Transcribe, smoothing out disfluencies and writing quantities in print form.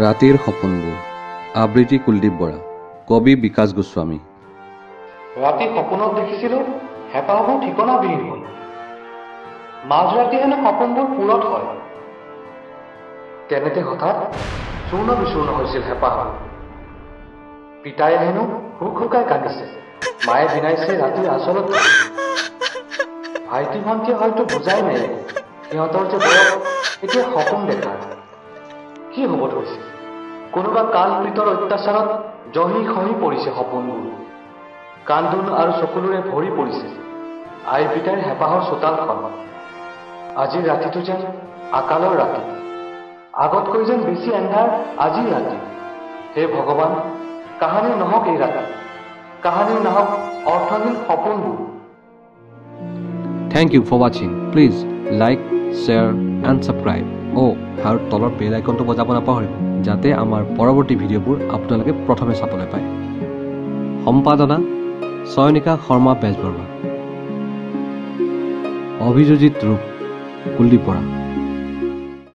ৰাতিৰ সপোনবোৰ। আবৃত্তি কুলদীপ বৰা। কবি বিকাশ গোস্বামী। ৰাতি সপোনত দেখিছিলো হেঁপাহবোৰ ঠিকনাবিহীন হ'ল। মাজৰাতি হেনো সপোনবোৰ পূৰঠ হয়। তেনেতে হঠাৎ চূৰ্ণ বিচূৰ্ণ হৈছিল হেঁপাহবোৰ। পিতায়ে হেনো হুক হুকাই কান্দিছে, মায়ে বিনাইছে ৰাতিৰ আঁচলত ধৰি। ভাইটি ভণ্টিয়ে হয়তো বুজাই নাই একো, সিহঁতৰ যে বয়স এতিয়া সপোন দেখাৰ। কি হ'ব ধৰিছে? কোনোবা কালকৃতৰ অত্যাচাৰত জহি খহি পৰিছে সপোনবোৰ। কান্দোন আৰু চকুলোৰে ভৰি পৰিছে আই পিতাইৰ হেঁপাহৰ চোতালখন। আজিৰ ৰাতিটো যেন আকালৰ ৰাতি, আগতকৈ যেন বেছি এন্ধাৰ আজিৰ ৰাতি। হে ভগৱান, কাহানিও নহওক এই ৰাতি, কাহানিও নাহক অৰ্থহীন সপোনবোৰ। Thank you for watching. Please like, share and subscribe. অ' আৰু তলৰ বেল আইকনটো বজাব নাপাহৰিব, যাতে আমাৰ পৰৱৰ্তী ভিডিঅ'বোৰ আপোনালোকে প্ৰথমে চাবলৈ পায়। সম্পাদনা চয়নিকা শৰ্মা বেজবৰুৱা। অভিযোজিত ৰূপ কুলদীপ বৰা।